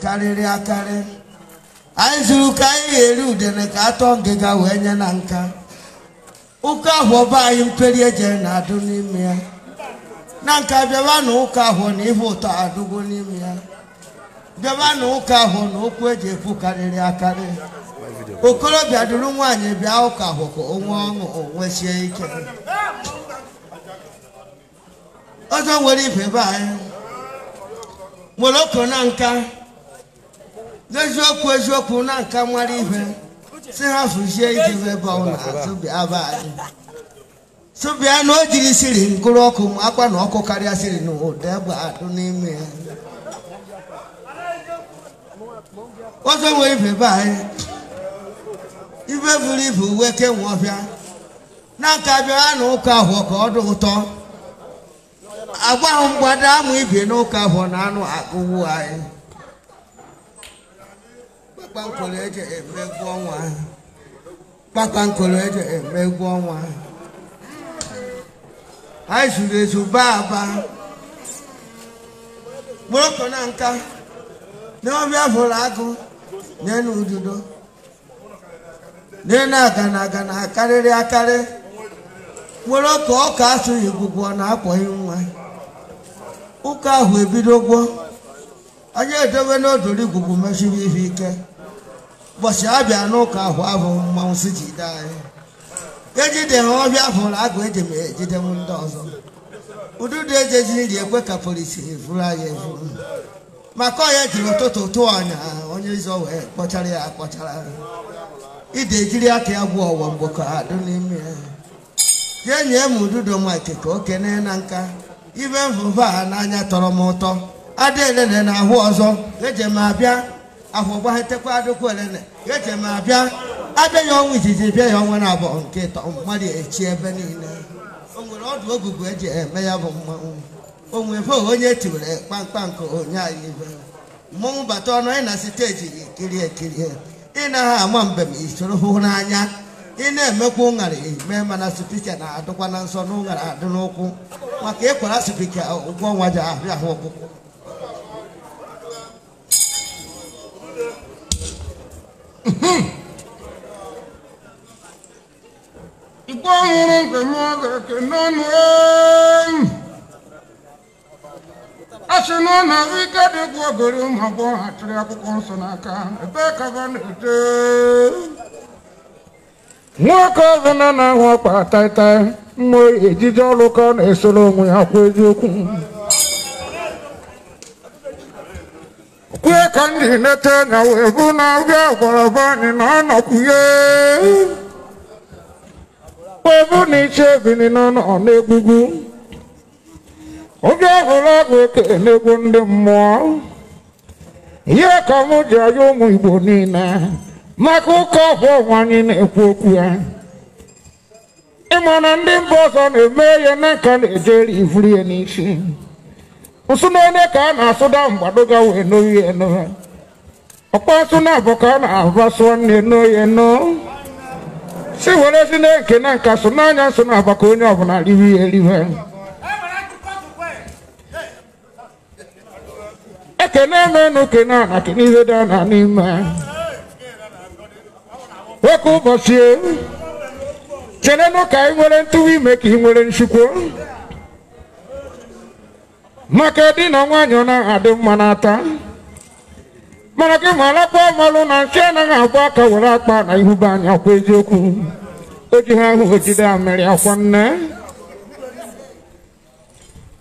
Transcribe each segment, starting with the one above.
Karịrị akarị. Anyị zuru ka anyị ga-eri udene ka atọ ngịga wee nye na nka. Ụka ahụ ọba anyị mperi eje na-adụ n'ime ya. Na nka bịaba na ụka ahụ na ihe ụtọ adụgo n'ime ya. Bịaba na ụka ahụ na okwu eji ekwu karịrị akarị. Okorobịa duru nwaanyị bịa ụka ahụ ka o nwee ọṅụ o nwesie ike. Ọzọ nwere ife be anyị. Nwere na nka. N'eziokwu eziokwu na nka nwere ife. Si ha fụzie ike ebe ọ na-atụ bịa be anyị. Sụbịa na o jiri siri nkụrụ ọkụ ma akwa na ọkụ karịa siri na ụda egbe adụ n'ime ya. Ọzọ nwere ife be anyị. Ife buru ibu uwe kenwe ọbịa. Na nka bịara na ụka ahụ ka ọ dị ụtọ. Agba ahụ mgbada amụ ibi n'ụka ahụ na anụ agụwu anyị. Kpakpankoro eji eme egwu ọnwa. Kpakpankoro eji eme egwu ọnwa. Anyị zuru ezu baa aba. Morocco na nka. Na ọbịa fụrụ agụ n'elu ududo. N'elu aga na aga na akarịrị akarị. Morocco ọka asụghị igugu ọ na-akpọghị nwa. Ụka ahụ ebido gwọ. Anyị edobe n'odori igugu mesiri ihe ike. Ụbọchị abịa n'ụka ahụ abụ mmanwụ si jide anyị. Ejide ha ọbịa fụrụ agụ eji m ejide m ndị ọzọ. Ududo ejezi nri ekwe ka polisi efuru anyị efuru. Maka ọya jiri ụtụtụ tụọ ọnya onye ịzọ wee kpọchara ya akpọchara. Ide ejiri aka ya gwụ ọwọ mgbe ka adụ n'ime ya. Jee nye m ududo Mike ka o kenee na nka. Ibe mfụfa ha n'anya tọrọ m ụtọ. Ada elele na ahụ ọzọ eje m abịa. Ahụ gbahetekwa adịkwa elele eje m abịa. Abịa ya ọnwa izizi bịa ya ọnwa na abụọ nke ịtọ mmadụ echi ebe niile. O nwere ọdụ ogugu eji eme ya bụ mmanwụ. O nwere onye tiwere kpamkpam nke onye anyị ibe. Mmọnwụ bata ọnụ anyị na siteji ekiri ekiri. Ị naghị ama mbem isoro hụ n'anya. Ị na-emekwa ụṅara eme mana sipika na-adụkwa na nsọ na ụṅara adụ n'ụkwụ. Maka ịkwara sipika ụgwọ ọnwa ji ahịa ahụ ọkpụkpụ. Igbo hụrụ nke m ga-ekene ọnụ. A sị na ọ na-ahụ ike dịkwa ogori ụmụ agbọghọ ha chịrị akwụkwọ nsọ n'aka ebe ka ha na-eje. Nwoke ọbụla na-ahụ ọkpa taịtaị mma ejije ọrụ ka ọ na-esoro onwe ya kwa eziokwu. Kwe ka ndị nete na wee bụ na ọbịa gwara be anyị na ọ nọkwuye. Wee bụ na iche ebini nọ n'egwugwu. Oge ọhụrụ agụ eke n'egwu ndị mmụọ. Ihe ka mụ ji ayọ ụmụ Igbo niile maka ụka ọhụụ ọnwa anyị na-ekwu okwu ya. Ịma na ndị mba ọzọ na-eme ya na nka na-ejeri ivuru ya n'isi. Nsụ n'one ka a na-asụda mgbadoga wee n'oyi eno. Ọkpa nsụ na-abụ ka a na-abasụ nne n'oyi eno. Si were si na-eke na nka so n'anya nsụ na-aba ka onye ọbụla riwe ya eriwe. Ekene menu kene ana kene ihe dị ana n'ime. Nwoke ụbọchị chere nụ ka ị nwere ntụwa ime ka ị nwere nshikwo. Maka di na nwaanyị ọ na-adị mma n'ata. Mana gị marakwa amalụ na nsị anaghị agba aka were akpa na ihu be anyị akwa eziokwu. O ji ha ahụ ojide amịrị akwa nne.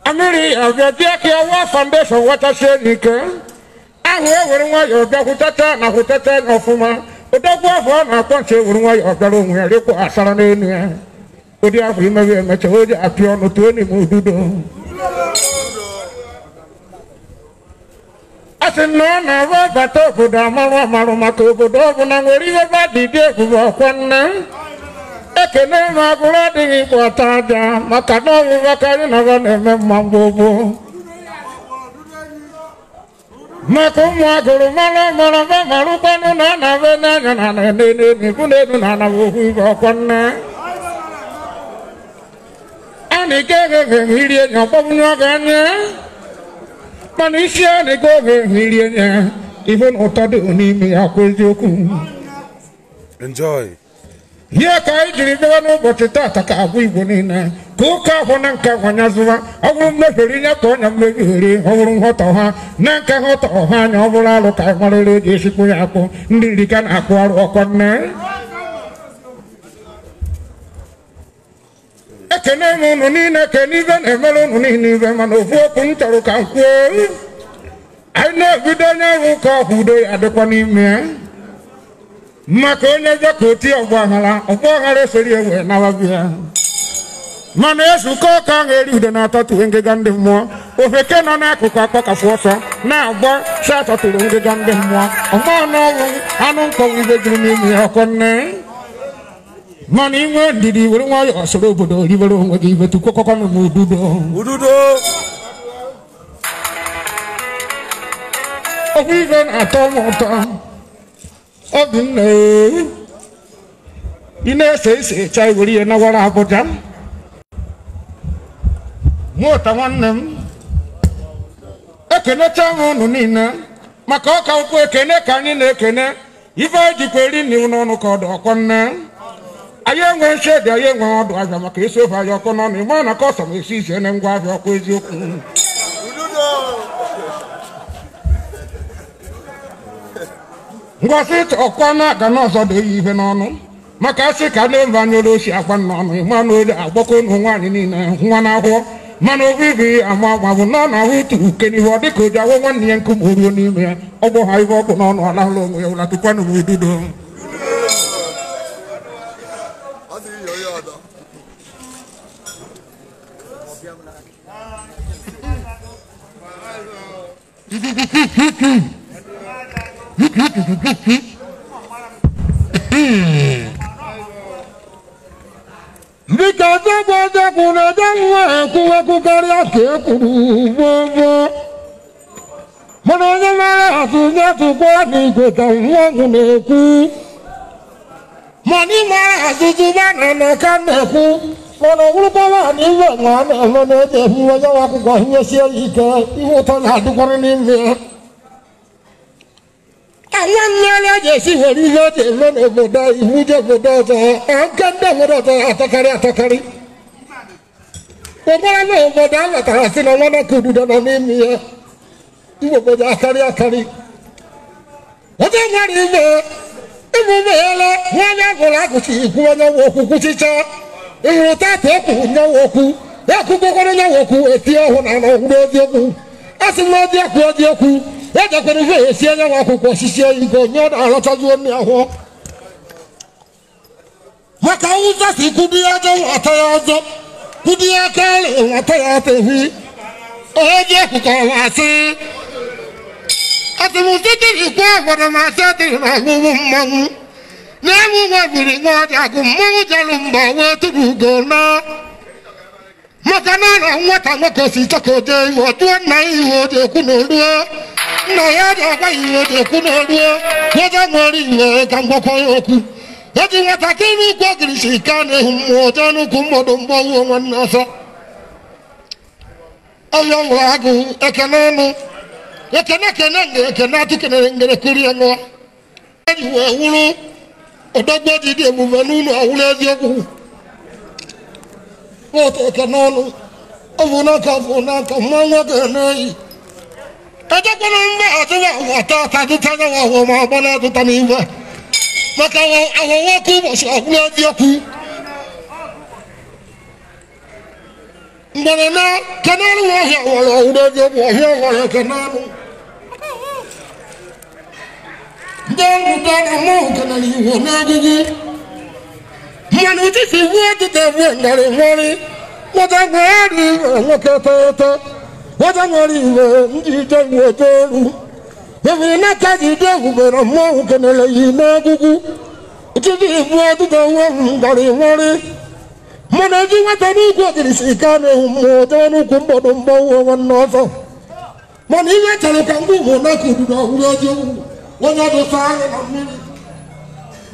Amịrị abịa ji aka ya wa foundation wachasie n'ike. Ahụ ewere nwayọọ bịa hụchacha na hụchacha ọfụma. Odogwu afọ ọ na-akpọ nche ewere nwayọọ bịara onwe ya rịkwa asara n'elu ya. Ụdị afọ imewe emecha o ji apịa ọnụ tụọ n'ime ududo. A sị na ọ na-arụ abata obodo amarụ amarụ maka obodo ọbụla nwere ihe badị dị ebube ọkwa nne. Ekene m agụrụ adịghị ịkpọ ọta aja maka na ọbụba ka anyị na-aba na-eme mma mgbe gboo. Maka ụmụ agụrụ mara mara ma marụkwanụ na a na-abụ n'anya na ana n'elu elu n'elu na ana bụ okwu ibe ọkwa nne. A na-ege eghe iri enyi ọgbọbụnye ọ ga-anya. Mana isi a na-ege oge iri enyi ife na ụtọ dị n'ime ya kwa eziokwu. Enjoy. Ihe ka anyị jiri bịa n'ụbọchị taata ka agwa Igbo niile ka ụka ahụ na nka gwanyazụwa ọ bụrụ mmefere nye ka ọnya mmebigheri ọ bụrụ nghọta ha na nka nghọta ọha anya ọ bụrụ alụ ka anyị marịrị eji esikwu ya akpụ ndị nri ka na-akpụ arụ ọkwa nne. Ekene m unu niile ekene ibe na-emere unu niile ibe mana ofu okwu m chọrọ ka m kwuo anyị na-ebido onye ọrụ ụka ọhụ udo ya adịkwa n'ime ya maka onye bịa ka oti ọgbaghara ọgbaghara esori ewe nawa bịa mana ezukọ ọka ahụ eri ude na-atọtuwe ngịga ndị mmụọ ofeke nọ n'akụkụ akpọkafụ ọsọ na-agba si atọtụrụ ngịga ndị mmụọ ọma n'ọnwụ anụ nkọwa ibe juru n'ime ya ọkọ nne mana inwe ndidi were nwayọọ soro obodo ribere onwe gị ibe tukwekọkọ m ududo Ududo. Ofu ife na-atọ m ụtọ obi m na ị na-ese ise echa iwere ihe nawara Abuja mụta nwanne m ekenecha m unu niile maka ọka ụkwụ ekene ka anyị na-ekene ife ejikwa eri nri n'ọnụ ka ọdụ ọkọ nne anyị enwe nshedi anyị enwe ọdụ ahịa maka isi ofe ahịa ọkụ n'ọnụ ịma na kọstọm esi ise na ngwa ahịa ọkụ eziokwu. Ngosi ọkwa na-aga n'ọzọ dị eyi ihe n'ọnụ maka asị ka na-eme anya olu osi akwa n'ọnụ ịma na olu agbakọ ụmụ nwaanyị niile nwa n'ahụ mana obi bụ ama ama bụ na ọ na-ahụ otu uke n'ihu ọ dịka oji awọ nwanne ya nkume ruo n'ime ya ọgbọ ha ibe ọkụ n'ọnụ alahụla onwe ya ụla tụkwanụ m ududo. Dịka ọzọgwụ ọzọgwụ na-ede nwa ekwuwekwu karịa ka e kwuru gbogbo mana onye mara atụ nye tụkwa n'igwe ka nwa ọgwụ na-ekwu mana ịmara azụzụ gbana na ka na-ekwu mana ọbụrụkwa na iwe nwa na-eme na-eji ehiwe ya akwụkwọ hiwesie ya ike ihe ụtọ na-adịkwara n'ime ya. Àwọn mmiri eji esi were ihe eji eme n'obodo iwu je obodo ọzọ nke ndị obodo ọzọ atọkarị atọkarị ụgbara na obodo a natara sị na nwana ka ududo nọ n'ime ya iwe obodo akarị akarị ọzọ nwere ime emume ele nwanyị agụrụ agụchi ikwu onye nwe okwu kwuchicha ịhụrụ tata ekwu nyewe okwu ya kwukwokwara nyewe okwu eti ọhụụ na ana ọhụrụ eziokwu a sị na ọdị ekwu ọdị ekwu ejekwara ife esi enye nwa akwụkwọ osisi ike onye ọ na-arọchazuo nne ahụ maka ụzọ si kwudu ya ajọ nwata ya ọzọ kwudu ya aka ọrịa nwata ya ata ehi onye ekwukọrọ asị atụmụtụtụ ikwu obodo ma asị adịghị na ọgwụgwụ mmanwụ na-enwe nwa biri nwa ọja agụ mmanwụ jalụ mba wee tụrụ ugo na maka na na nwata nwoke si chọka oje iwe ọ tụọ nna ya iwe oje ekwu na orue nna ya dị agwa ya iwe oje ekwu na orue oje nwere iwe ka mgbakọ ya okwu eji nwatakịrị ukwu ogirisi ka na-ehu mmụọ jee n'ukwu mmadụ mgbanwe onwe nna ọsọ ọya nwụrụ agụ ekene ọnụ ekene ekene ngere ekene atụ kenere ngere kuri ya ṅụọ eji wee wụrụ ọdọgbo ji dị ebube n'ụlọ ọwụrụ eziokwu otu ekene ọnụ ọ bụ n'aka bụ n'aka mmanwụ ga-eneyi ejekwana mba atụwa ata ata dụta nyawa ahụ ma ọgbọ na-adụta n'iwe maka awọwọ ọkụ ụbọchị ọgwụrụ eziokwu mgbere na kenanụ ọhịa nwere ọhụrụ eziokwu ọhịa nwere kenanụ ndị ọrụ na mmụọ kenere iwu n'egwugwu mmanụ ụtụtụ iwu ọdịda ewu ngarị nwere nweta nwere iwe nwoke tete nweta nwere iwe ndị ije iwe elu ebiri n'aka ji dị ebube na mmụọ kenere yi n'egwugwu ụtụtụ iwu ọdịda ewu ngarị nwere mmanụ eji nweta n'ugwu ogirisi ike a na-ehu mmụọ jee n'ukwu mgbọdụ mgbanwe nwanne ọzọ mana ihe chọrọ ka mgbe ụmụ n'aka ududo ọhụrụ eziokwu onye dụsa anya na mmiri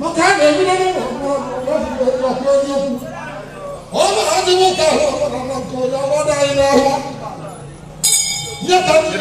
maka a na-ebido n'ụlọ ọkụ eziokwu ọ na-adị nwoke ahụ ọbụla na nke onye ọgbọdọ anyị n'ahụ nye ka ndị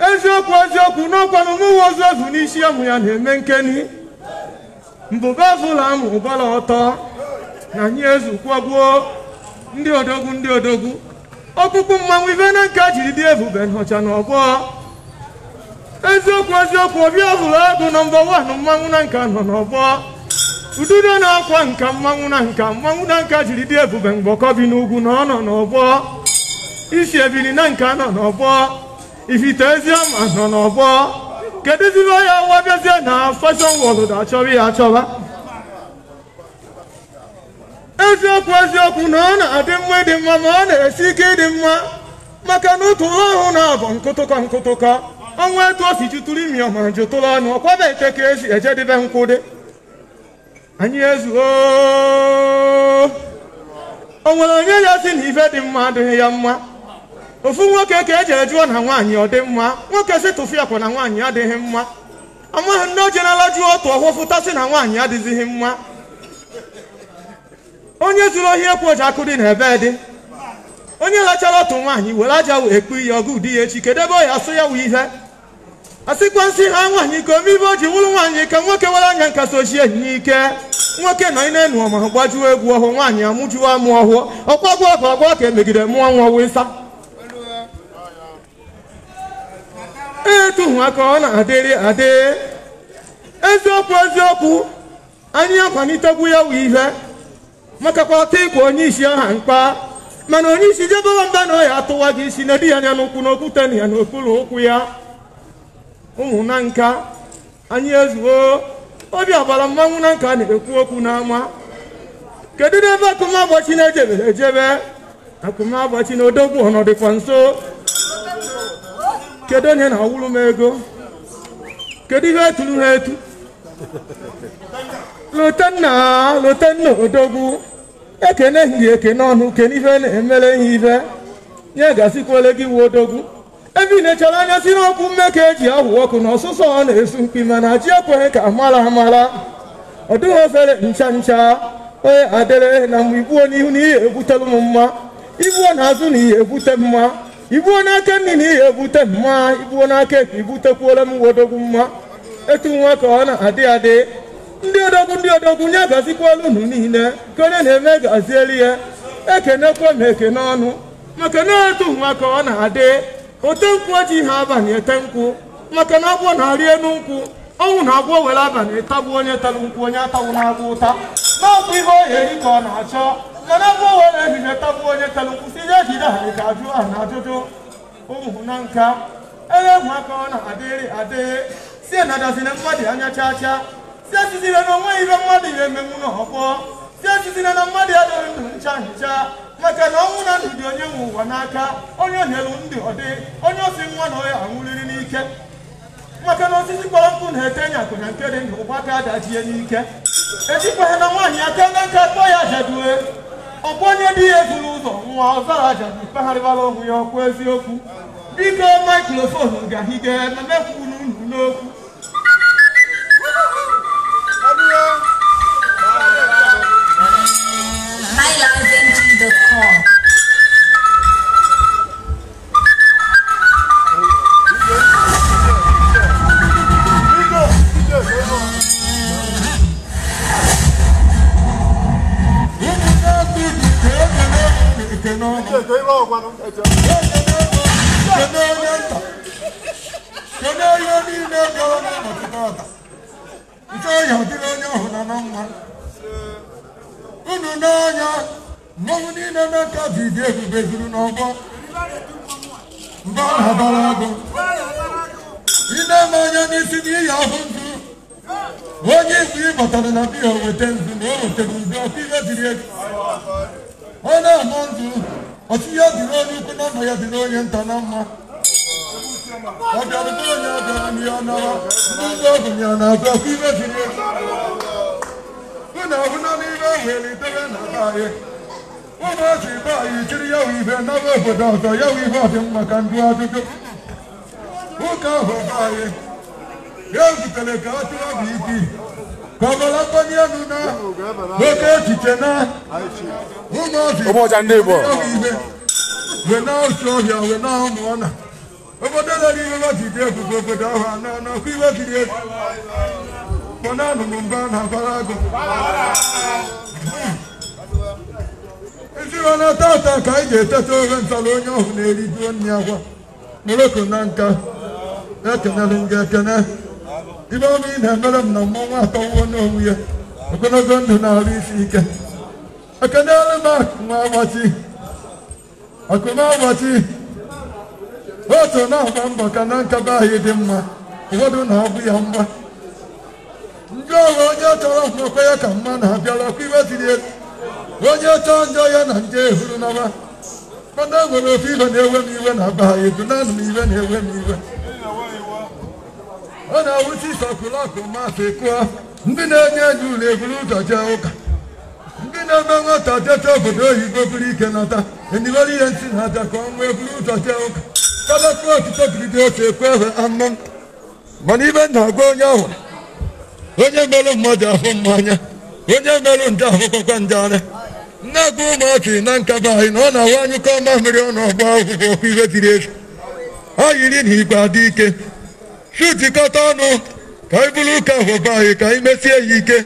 Eziokwu eziokwu n'ọkwanụ mụwa ozu efu n'isi amụ ya na-eme nkeni mbụba fụla amụ ụbala ọtọ na anyị ezukwagbuo ndị odogwu ndị odogwu ọkpụkpụ mmanwụ ife na nka jiri dị ebube n'ọcha na ọgbọ eziokwu eziokwu obi ọfụrụ agụ nọmba 1 mmanwụ na nka nọ n'ọgbọ ududo na-akwa nka mmanwụ na nka jiri dị ebube mgbọkọ bi n'ugwu na ọ nọ n'ọgbọ isi ebili na nka nọ n'ọgbọ ifite ezi ama nọ n'ọgbọ kedụzibe ya wabịazie na fashion world achọba ya achọba eziokwu eziokwu na ọ na-adị mma ịdị mma ma ọ na-esi ike ịdị mma maka na otu ụlọ ahụ na-abụ nkụtụkọ nkụtụkọ ọnwa etu o si jụtụrụ imi ọma jụtụrụ ọnụ ọkwaba ete ka esi ejedebe nkwụdị anyị ezuo o nwere onye ya si na ife dị mma adịghị ya mma ofu nwoke ka eji ejụọ na nwaanyị ọ dị mma nwoke si tụfịa kwa na nwaanyị adịghị mma amaghị ndị ojenala jụọ otu ọhụfụta sị na nwaanyị adịzighị mma onye zuru ohi ekwu oji akụ dị na ebe dị onye lachara otu nwaanyị were aja wee kpu ihe ọgụ di ya echi kedebe ọ ya asụ ya wụ ihe asịkwa nsị ha nwaanyị ka ome ibe o ji wụrụ nwaanyị ka nwoke were anya nkasi ochie n'ike nwoke nọ n'enu ọma gbajuo egwu ọhụụ nwaanyị amụjuo amụ ọhụụ ọkwagwa ọkụ ọgwa ka emegide mụọ nwa wịsa etu aka ọ na-adịrị adị eziokwu eziokwu anyị akwalitekwu ya wụ ihe maka kwa ọta ịkwa onye isi aha mkpa mana onye isi jebewa mba na ọ ya atụwa gị isi na di ya anya n'ụkwụ n'okwute na ya n'okpuru ụkwụ ya ụmụ na nka anyị ezuo obi agbara mmanwụ na nka na-ekwu okwu n'ama kedu n'ebe akụmagbachi na-ejebere ejebe akụmagbachi na odogwu ọnọdụkwa nso kedu onye na-awụrụ m ego kedu ihe eturu ha etu lotenna odogwu ekene gị ekene ọnụ kene ife na-emere ihe ife nye gasikwele gị wu odogwu ebe ị na-echere anya si n'okwu mmekọ eji ahụ ọkụ na ọsụsọ ọ na-esu mkpi mana ji ekweghị ka amara amara ọ dịghị ofere ncha ncha onye adịrị na mgbe igbuo n'ihu na ihe ebutelu m mma igbuo n'azụ na ihe ebute mma igbuo n'aka nri na ihe ebute mma igbuo n'aka ekpe ibutekwuola m odogwu mma etu nwa ka ọ na-adị adị ndị odogwu nye gazikwala unu niile ka onye na-eme gazielu ya ekenekwa m ekene ọnụ maka na etu nwa ka ọ na-adị ote nkwụ oji ha abalị ete nkwụ maka na agwọ na-arị elu nkwụ ọnwụ na agwọ were abalị tagbuo onye tara nkwụ onye atagbu na agwọ ụta n'ọkwụ ihe ọ eri ka ọ na-achọ Mana bụ were ehihie tagbuo onye talụ nkwụsị ihe ejide ha ka ajụ ahụ na ajụjụ ụmụ na nka ele egwu aka ọ na-adịrị adị si nadazina mmadụ anya chaa chaa si esizire na onwe ibe mmadụ ihe emenwu n'ọgbọ si esizire na mmadụ adịghị ndụ ncha ncha maka na ọnwụ na ndụ dị onye nwe ụwa n'aka onye nyelu ndị ọdị onye osi nwa na ọya anwụrịrị n'ike maka na osisi kpọrọ nkụ na-ete nyakụ na nke dị ndụ ụgbaka adajie n'ike ejikwaghị na nwaanyị aka na nka kpọọ ya ajadue ọkwa onye dị ya ezuru ụzọ nwa ọzara ajadu kpagharịbara onwe ya ọkwa eziokwu biko maikrofonu gahige ma mekwunu unu n'okwu. highlifeng.com. Unu n'anya mmanwụ niile na-aka jide ebube zuru n'ọgbọ mba na-abara agụ ị na-eme anya n'isi n'ihi ahụ nzu onye igwe ị batara na biya weta nzu na o wetara nzu ọkụ ihe ziri ezi ọ na-ama nzu ọtụ ya dịrị onye ukwu na mma ya dịrị onye nta na mma ọ bịara be onye ọbịara na ya nara ndị ọgụ ya na-azụ ọkụ ihe ziri ezi unu ahụna n'ihe welitere na be anyị ụmụazị be anyị jiri ya wụ ihe naba obodo ọzọ ya wụ ihe ọdịmma ka ndụ ajụjụ ụka ahụ be anyị ya zutere ka a tụọ bụ isi ka ọ bụla mgbanye elu na oke echiche na ụmụazị ya wụ ihe wee na otu ọhịa wee na ụmụ ọna obodo lere ihe jide ebube obodo ahụ anọ n'ọkụ iwe ziri ezi kpọnanụ m mba na-abara agụ eziro na tata ka anyị ga-eteta ofe nsala onye ọhụụ na-erijuo nri agwa moroko na nka ekenere m gị ekene ibe ọma ị na-emere m na mmọnwụ atọwuo n'onwe ya ogologo ndụ na-arụ isi ike ekenere m akụmagbachi akụmagbachi otu na-agba mbọ ka na nkaba anyị dị mma ụfọdụ na-abụ ya mgba ndị ọrụ onye chọrọ mkpọkọ ya ka mma na-abịara ọkụ iwe ziri ezi onye chọọ njọ ya na nje ehuru naba mana e nwere ofe ibe na-ewe m iwe na aba ha edu naanị m iwe na-ewe m iwe ọ na-awụsi sọkụlọkụ masị kụọ ndị na-enye enye ụlọ eburu ụzọ jee ụka ndị na-eme nwata jete obodo oyibo buru ike nata eniwere ihe ntị na aja ka ọ nwee buru ụzọ jee ụka kadakụọ otito gidi otu ekwe ewe anụ mana ibe na-agwa onye ahụ onye merụ mmadụ ahụ mmanya onye merụ nje ahụkwakwa nje ara nne-agwa ụmụaka na nkaba anyị na ọ na-awa anyụkọ mamịrị ọnụ ọgba akwụkwọ ọkụ ihe ziri ezi ha yiri na igwe adị ike su jikọta ọnụ ka anyị bụrụ ụka ahụ be anyị ka anyị mesie ya ike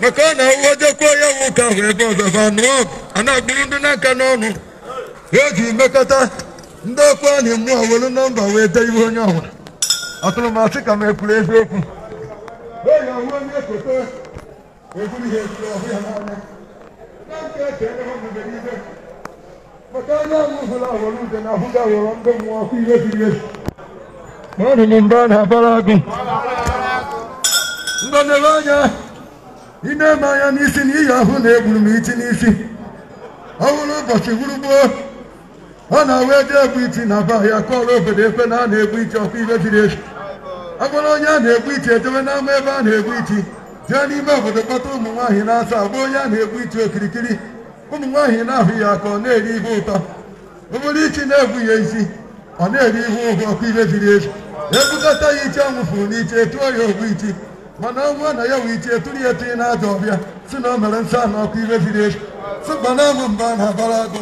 maka ọ na-awụ ojekwuo ya wụ ụka ahụ ebe ọzọ ba nụọ a na-agbụrụ ndị n'aka n'ọnụ eji mekọta ndị ọkụ anyị mmụọ were nọmba wee dee ihu onye ọbụla atụrụ m asị ka m ekwuru eziokwu maka anya ahụ hụrụ awọrọ ude na ahụ ga-awọrọ ndị mmụọ ọkụ ihe ziri ezi ma ọ nụrụ mba na-abara agụ ndọnere anya ị na-eme anya n'isi na iyi ahụ na-egburu m iti n'isi ọ bụrụ ụbọchị gburu gboo ọ na-awa eje egbu iti na ba ya kọrọ obodo ekwe na a na-egbu iti ọkụ ihe ziri ezi ọ bụrụ onye a na-egbu iti ejebe n'ama ebe a na-egbu iti jee n'ime obodo kpọta ụmụ nwaanyị na-asa agba onye a na-egbu iti okirikiri ụmụ nwaanyị na-ahụ ya ka ọ na-eri ihe ụtọ obere ichi na-egbu ya isi ọ na-eri ihe ụgwọ ọkụ ihe ziri ezi ebukọta ya ichi anwụfuru n'iche tụọ ya ogbu ichi mana ọnwụ na ya wụ ichi etụrụ ya etinye na aja ọbịa si na o mere nsọ na ọkụ ihe ziri ezi sịkpa na amụ mba na abara agụ.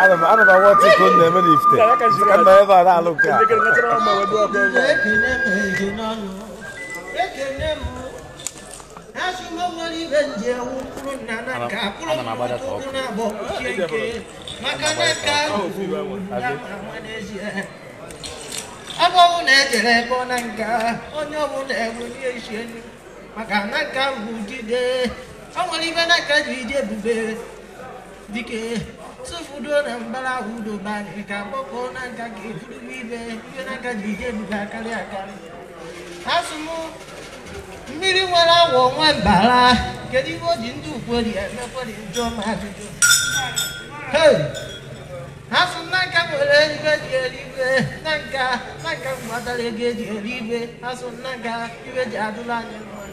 Ana m awọtị ka unu na-eme n'ifite ka nna ebe a na-alụ nke a. Mmiri nwere awọ nwe mbara kedu ihe o ji ndị ukweri emekweri njọ ma ajụjụ asụ n'aka nwere ibe ji eluigwe na nka mgbatara ego eji eluigwe asụ n'aka ibe ji adụla anyị mma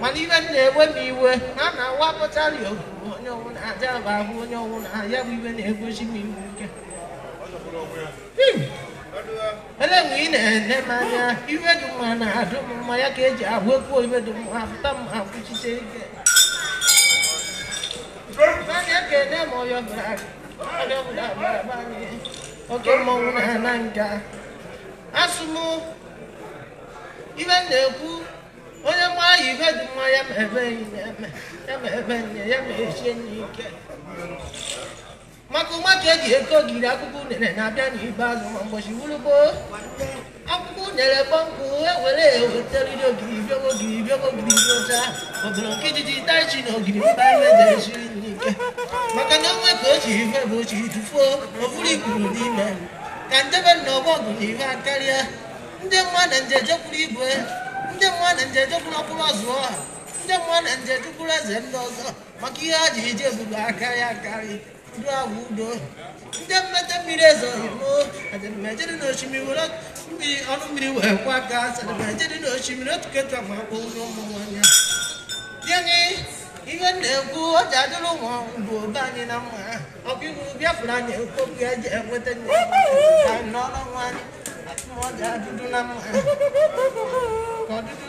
mana ibe na-ewe m iwe na na-awapụtara ya okwu onye ọnwụ na-aja bụ ahụ onye ọnwụ na ya bụ ibe na-egosi m iwu ike ele mgbe ị na-ene m anya iwe dị mma na-adụ m mma ya ka eji ahụ ekwuo iwe dị mma afụta m afụchiche ike anya kene m ọyọ oke mmọnwụ na-ana nka asụ m ibe na-ekwu onye mma ya ibe dị mma ya ma ebe ya ma ebe nne ya ma echie nne ike maka ụma ka eji eke ogiri akwụkwọ unere na-abịa n'ikpeazụ ma mgbochi wurugbo akwụkwọ unere kpọnkụ ewere eweteriri ogiri bịago ogiri bịago ogiri bịọcha obere nkijiji taichi na ogiri mba ejeshiri n'ike maka na onwe ka o ji ife bụ ochi tufuo ofuru ikpuru n'ime ka ndebe na ọgbọ ọgụ na ife akarịa ndị mma na nje jekwuru igwe ndị mma na nje jekwuru ọkpụrụ ọzụ ọha ndị mma na nje jekwuru eze ndị ọzọ maka ihe ha ji eji ebube akarịa akarị udo ndị mmete mmiri ezoghị m adịmejere n'osimiri were mmiri ọnụ mmiri wee kwa aka sadịmejere n'osimiri otu ketụ ma akpọ ụlọ ụmụ nwanyị gịnị ihe na-ekwu ọ ji adịrị ụmụ bụ obe anyị na mma ọkụ iwu Biafra na-ekwu okwu ya ji enweta n'ọrụ nwa anyị ọ ji adụdụ na mma ka ọdụdụ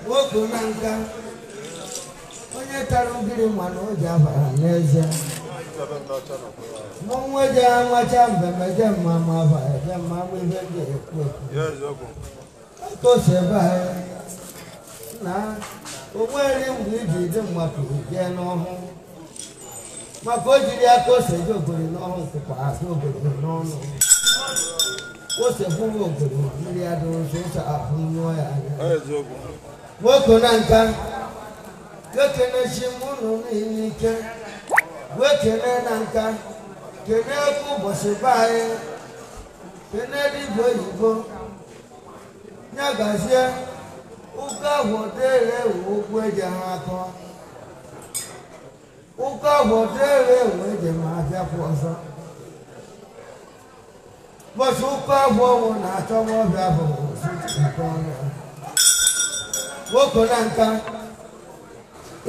nwoke na nka onye tara ugiri mana o ji abara n'eze mmanwụ eji amacha mbem eje mma ma abara eje mma ma ibe ndị ekwu ekwu aka ose ebe anyị na onwere mgbe iji dị mmadụ jee n'ọhụ maka o jiri aka ose je ogori n'ọhụ nkụkwa azụ ogori n'ọnụ ose kwụwa ogori mmiri adịghị ụzọ ụzọ ahụ nyụọ ya anya nwoke na nka ekenechi m unu niile ike wee kene na nka kene ekwu ụbọchị be anyị kene dibịa oyibo nyagazie ụka ahụ dere okwu eji ha akọ ụka ahụ dere ewu eji ma abịakwa ọzọ bọchị ụka ahụ ọnwụ na-achọ ọbịa bụ ọnụ nwoke na nka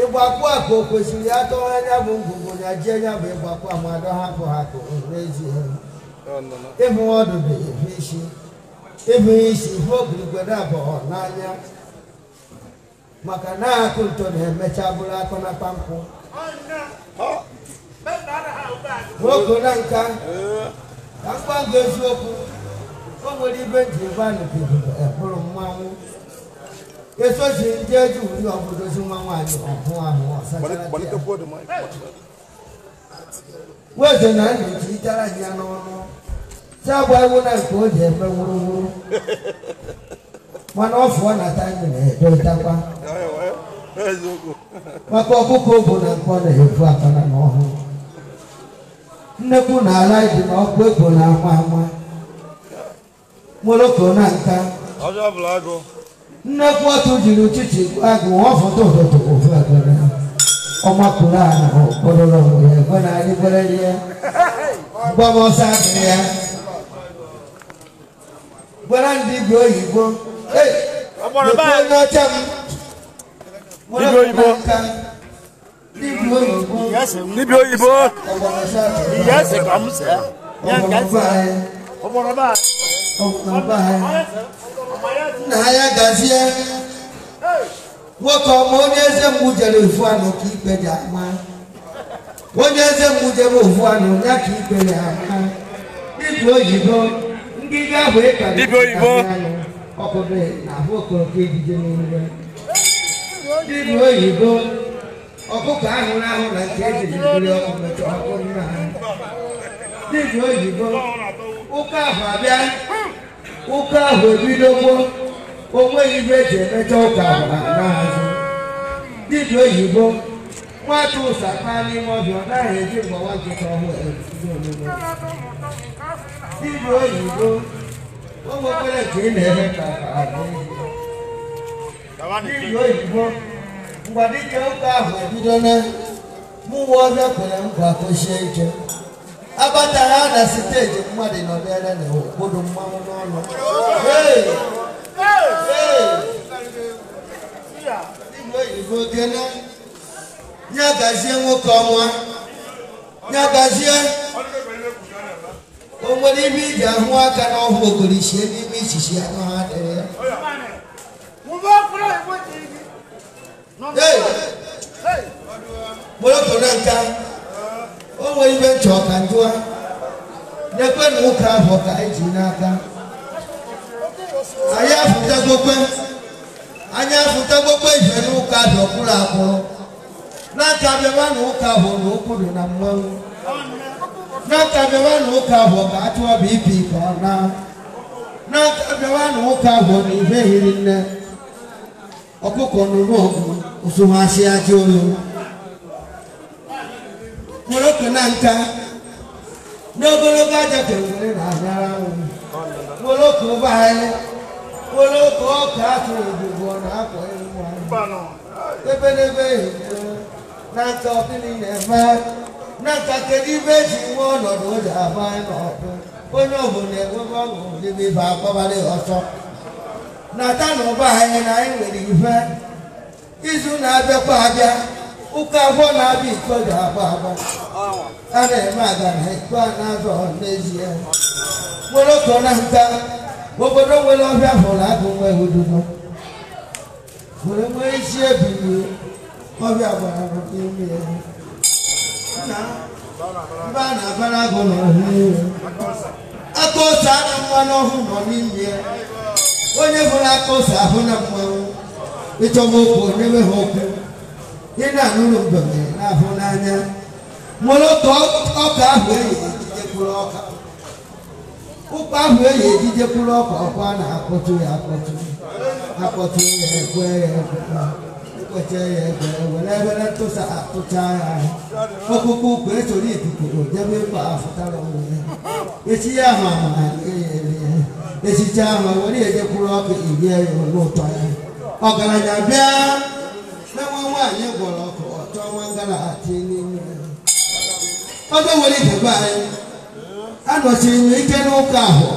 ịgbakwu a ka o kwesịrị atọ anya bụ ngwugwu na ji anya bụ ịgbakwu a ma adọ hapụ ha ka n'ezie ịhụ ọdụ bụ ife isi ịbụ isi ife ogirigwere abụọ n'anya maka na akụ ntọ na-emecha bụrụ akụ na kpamkpụ nwoke na nka ka mgba nga eziokwu o nwere ibe nji ebe a nụpụrụ ebụrụ mmanwụ esochi ndị eji uri ọbụdozi nwa nwaanyị ọhụ ahụ ọsachara weze na nna ji itara ya n'ọnụ si agba ewu na nke o ji eme wuruwuru mana ọ fụọ na taịm na-edotakwa maka ọkụkọ ogbu na nkọ na-efu akara n'ọhụụ nnekwu na ala dị na ọkụ ego na ama ama Moroko na nka nnekwu ọtụ jiri ụtụtụ agụ ọfụta ụtụtụ ofu ekwere ọmakụrụ ala okpororo onwe ya ekwe na adị kwere rie mgbabọsọ adịrị ya gwara ndị igwe oyibo onye ọcha m Igwe oyibo. Níbi òyìnbó. Nna ya gazie nwoke ọma onye eze mgbu jere ofu anụ ka ikpe ji ama onye eze mgbu jere ofu anụ ya ka ikpe ya ama dibịa oyibo ngịga ahụ ịkara ọkụdị na ahụ okoroko ejije n'ihe dibịa oyibo ọkụkọ ahụrụ ahụ na nke ejiri mmiri ọkụ metụ ọkụ nna ha dibịa oyibo ụka ahụ abịa ụka ahụ ebidogbo onweghị ibe eji emecha ụka ahụ n'azụ dibịa oyibo nwata ụsa kpaa n'ime ọbịa ọ naghị eji mgbawa nkịta ọhụụ ebido omume dibịa oyibo o nwekwere nke ị na-eme ka dibịa oyibo ngwa dike ụka ahụ ebido na mụwa ọbịa kwere nkwa kwụsie ike abatara na steeji mmadụ nọ n'ere na okpodo mmanwụ n'ọnụ dibịa oyibo gene ya gazie nwoke ọnwa ya gazie o nwere ibe iji ahụ aka n'ọhụ ogorisie n'ime ichichi anụ ha dịrị ya. Moroko na nka o nwere ibe nchọ ka njụa na-ekwe na ụka ahụ ka anyị ji n'aka anyị afụtagokwe ife n'ụka dị ọkwụrụ akwụrụ n'aka bịaba na ụka ahụ na okwu dị na mmanwụ n'aka bịaba na ụka ahụ ka atụọ BP ka ọ na n'aka bịaba na ụka ahụ na ife hiri nne ọkụkọ nụrụ ọgụ ụsụmasị aja olu Moroko na nka n'ogologo aja ka ngwere na-anyara anwụ Moroko be anyị Moroko ọka atụrụ igugu ọ na-akwa ewu anyị ebe n'ebe ehihie na nka ọbịnị na-eme na nka kedu ibe eji nwe ọnọdụ ụjọ agba anyị n'ọkụ onye ọbụla enwebe ọṅụ n'ebe ibe agbabara ọsọ nata na ụba anyị na anyị nwere ife izu na-abịakwa abịa ụka abụọ na-abịa iko ga-agba agba a na-eme aga na iko a na-azọ n'ezie Moroko na nka obodo nwere ọbịa hụrụ agụ nwe ududo were nwee isi ebili ọbịa gbara n'ime ya mba a na-abara agụ nọ n'ime aka ose ana mmanụ ọhụụ nọ n'ime ya onye hụrụ aka ose ahụ na mmanwụ ịchọba okwu onye ha okwu ị na-anụrụ mbeme na-ahụ n'anya Moroko ọka ahụ eyi ejijekwuru ọka ụkwa ahụ eyi ejijekwuru ọka ọkwa na-akpọtụ ya akpọtụ akpọtụ ya ekwe ya ekwe ekweche ya ekwe were ebere ntụsa atụcha ya ọkụkụ ukwu esoro ikuku jebe ịkpa afụtara onwe ya echi ya ahụ ama ya echiche ahụ were ejekwuru ọka irie ya n'ụtọ ya ọgaranya bịa na nwa nwaanyị gwọrọ ọkụ ọchọ nwa ngara ati n'ime ọzọ nwere idebe anyị anọchiri m ike n'ụka ahụ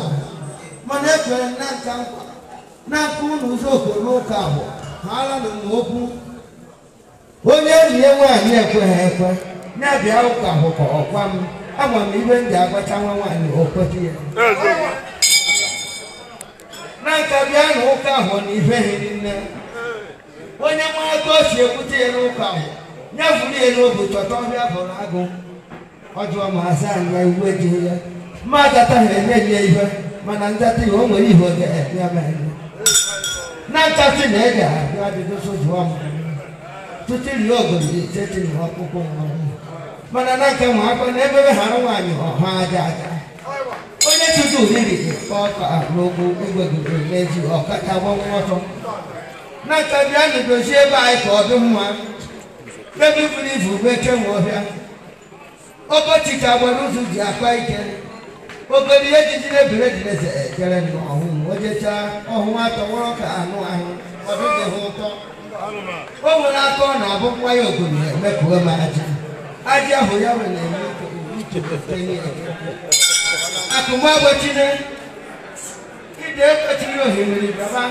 mana ekwere na nka nkwa na nka ụlọ ụzọ okwu n'ụka ahụ ha ara na m okwu onye enyi ya nwaanyị ekweghị ekwe na-abịa ụka ahụ ka ọkwa m ama m ibe m ji agwacha nwa nwaanyị okwetu ya na nka bịa na ụka ahụ na ife hiri nne onye mara ka o si ekwute ya n'ụka ahụ nyefuru ya n'obi chọta ọbịa bụrụ agụ ọjọọ ma asa anya iwu ejighị ya mmadụ ataghị enye ya ihe mana njata ihe o nwere ihe ọ ga-abịa mee na nkasi na ị ga-abịa ajụjụ sojụọ m tutu rie ogori ise na ọkpụkpụ mmanwụ mana na nke nwa akwa na ebe hara nwaanyị ọha aja aja onye tutu riri ọka n'ogwu igwegoro n'ezi ọkacha gbanwe ọtọ na nka bịa na dozie ebe anyị ka ọ dị mma ebe buru ibu bụ eke nwe ọhịa ọkọchị ka agbara ụzọ ji akpa ike. Obere ihe ejiji na-ebere jiri ejere n'ọhụụ ojecha ọhụụ atọwọrọ ka anụ ahụ ọ dịghị ha ụtọ. O nwere aka ọ na-abụ nwa ya ogori emepụọ m aja. Aja ahụ ya nwere na-eme akụmagbochine ide ekpechiri ohimiri baba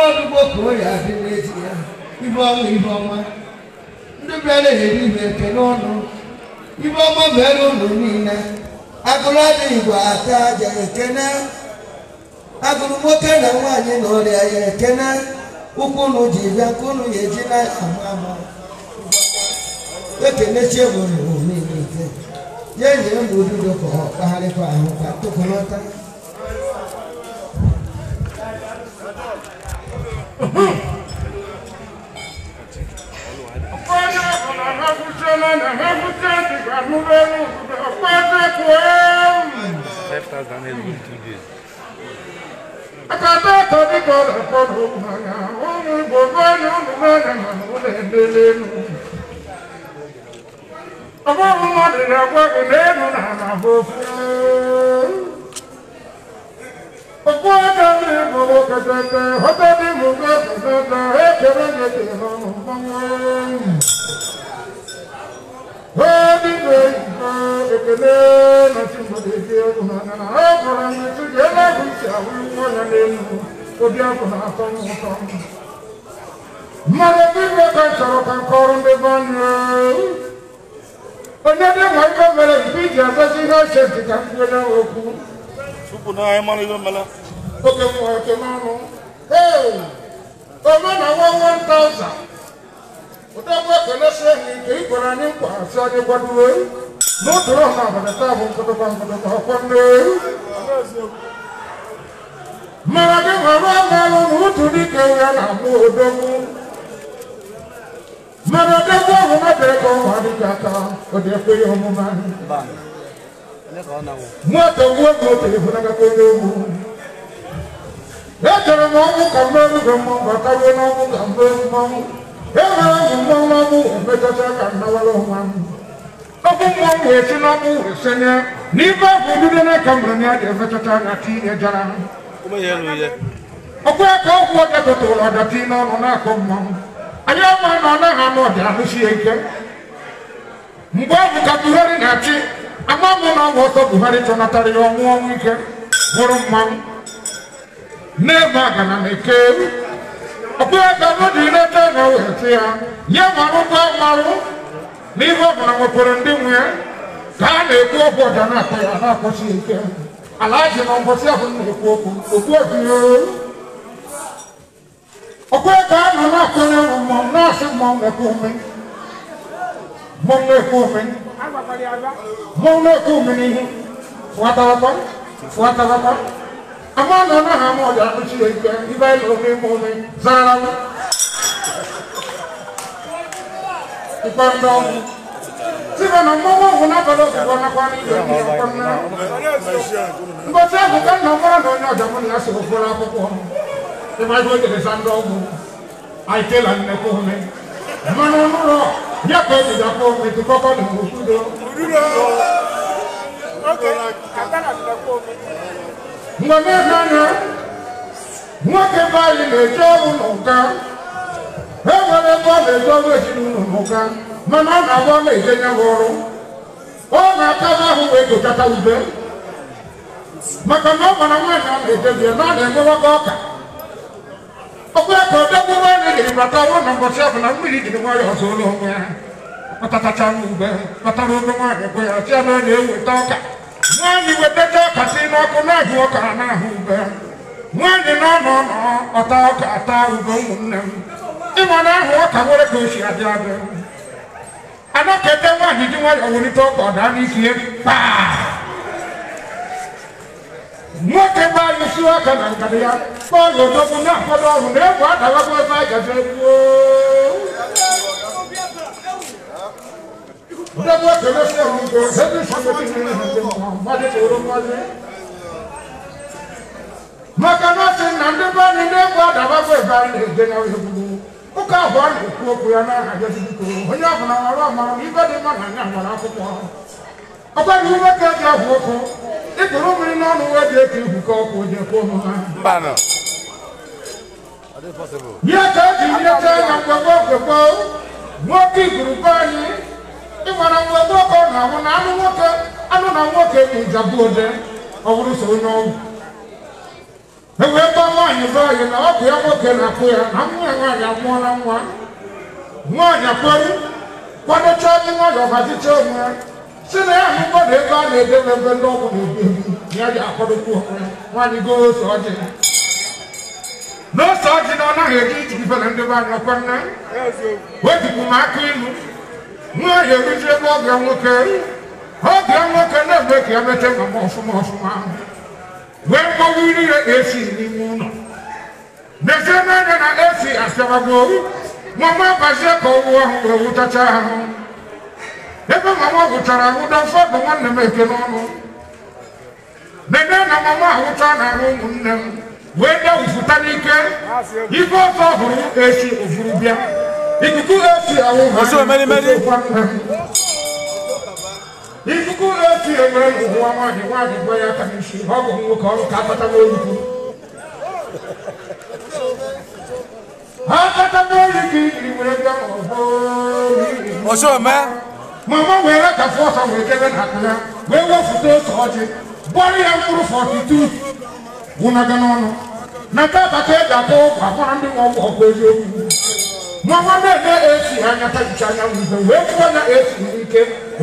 ọdụgbo ka o ya adị n'ezi ya ibe ọnwa ibe ọma ndị bịara eri ibe ekele ọnụ ibe ọma mere ụlọ niile agụrụ adịghị igwe ata aja ekene agụrụ nwoke na nwaanyị na ọrịa ya ekene ụkwụ unu ji bịa ka unu ya eji na ama ama ekenechi egburu niile ya nyere m odudo ka ọ kpagharịkwa ahụ ka tụkọlọta. Hey, Omena 1,000. Odogwu ekele si ehi nke ikwere anyị nkwa asị anyị kwadowe. N'otu ọha abalị taa bụ nkụtụkwa nkụtụkwa ọkwa nne. Mara gị nwere amalụ na otu dike ya na-amụ odogwu. Mana odogwu ahụ mebere ka ọnwa adịghị aka ọ dị ekwe ya omume. Nwata ogwu ego otu ịhụnagakwa onye ogwu. Echere m ọnwụ ka mmerụ gị mmọnwụ bataruo n'ọnwụ ka mmerụ mmọnwụ. Enwere m mmọnwụ ọnwụ emechacha ka nnawara onwe m. Ọkụ mmọnwụ wee si n'ọnwụ wee senye n'ibe ọgwụ ududo n'aka mere na ya dị emechacha na tinye jara. Ọkụ aka ọgwụ ọja tụtụrụ ọja tinye n'ọnụ na-akụ mmọnwụ. Anyị ama na ọ naghị anụ ọdị anụsie ike. Mgbe ọ bụ ka Buhari na-achị, ama m na ọgwụ ọsọ Buhari chọnatara ya ọnwụ ọnwụ ike bụrụ mmanwụ. N'ebe agana na-eke ọkpụaka n'oge ileta na weta ya nye marụkwa marụ n'ihe ọ bụla nwekwara ndị nwe ya ka a na-ekwu okwu ọja na-akpọ ya na-akwụsị ike ala ji na mbọsị ahụ na-ekwu okwu okwu ọbụla ọkpụaka ahụ na-akpọnye mmọnwụ na-asị mmọnwụ na-ekwu ume mmọnwụ na-ekwu ume mmọnwụ na-ekwu ume n'ihu fụatabakwa fụatabakwa. Ama na na ha mo da chi ike ibe lo mi mo mi zara ipando si ba na mo mo na ba lo ko na kwa ni ko na ngo ta ko kan na mo na na da mo na so ko la ko ko e ma go de sando mo ai te la ne ko me no no no ya ko ti da ko me ti ko ko ni mo su do okay akala na ko me. Mgbe na nwoke be anyị na-eje ọrụ n'ụka e nwere ebe ọ na-eje ọrụ ezinụlọ n'ụka mana ọ na-agba ọ na-eje nye ọrụ ọ na-akaba ahụ wee gochata ube maka na ọ mara nwaanyị ọ na-eje bịa na ọ na-enwewakọ ọka ọkụ ya ka odogwu nwaanyị jiri bata ọrụ na mbọchị ọ bụla mmiri jiri nwayọ ọzọ ụlọ onwe ya kpatatacha ube kpatara obe nwaanyị kwe ya sị ya na ọ na-eweta ọka. Nwaanyị wetata ọka si n'ọkụ na-ahụ ọka na-ahụ ube. Nwaanyị nọ ọta ọka ata ube ụmụnne m. Ịma na ahụ ọka nwere ka o si adị adị. Anọkete nwaanyị ji nwayọọ wulite ọka ọ daa n'isi ya kpaa. Nwoke be anyị si ọka na nkata ya kpọọ ya odogwu na-akwado ọrụ na egwu adawakwa ebe a gaji egwu. Maka na sị na ndị be anyị na-egwu adabakwa ebe anyị na-eje na egwu ụka ahụ a na-ekwu okwu ya na-ahazi biko onye ọbụla nwere ọmara na ibe dị mma na anya nwere akwụkwọ ọkwara ume ka eji ahụ okwu Ịkụrụ mmiri n'ọnụ wee dị eke ihu ka ọkụ dị ekwe omume. Mba nọ. Ọ dị possible. Ihe ka e ji nyeta anya mgbe gboo gboo nwoke igurube anyị ịmara mgbe gboo ka ọ na-ahụ na anụ nwoke anụ na nwoke bụ njabu ode ọ bụrụ so onye ọgwụ. E wee gba nwaanyị be anyị na ọ bụ ya nwoke na-akụ ya na nwa ya nwaanyị amụọla nwa. Nwaanyị akwarụ kwadocha anyị nwayọọ hazicha onwe ya si na ya ahụkwa na ego a na-edebe ebe ndị ọgwụ na-ebi ebi ya ji akwadokwu onwe ya nwaanyị goo ose ọjị. N'ose ọjị na ọ naghị eji iji ife na ndị be anyị ọkwa nne. Wejikwu m aka ilu nwaanyị eruzie ebe ọgịa nwoke na-eme ka ya mete mama ọfụma ọfụma wee mgbawa iri ya esi n'ime ụlọ. N'ezie n'anya na esi asịabago mama bazie ka ọwụ ahụ wee wụchacha ahụ. Ebe mama gwụchara ahụ dọfọ bụ nwanne m eke n'ọnụ. Nene na mama ahụcha n'ahụ ụmụnne m wee dawụfụta n'ike ife ọsọ hụrụ esi ofuru bịa. Ikuku esi ahụ ha nwanne m. Ikuku esi emere n'ụwa nwaanyị nwaanyị gwa ya aka n'isi ọ bụ nwoke ọrụ ka akpata n'olukwu. Ha akpata n'olu ka ijiri were bịa n'ọzọ. Osome. Mama were ka fọsọ wee jebe na akụ ya wee wefụta ose ọjị gbọrọ ya mkpụrụ 42 gwụnaga n'ọnụ. Na tata ka eji akọ ụgwọ akwara ndị nwe ọgwụ ọkụ eziokwu. Mama na-eme esi anya tajicha anya nwuhe wee kwuo na esi n'ike.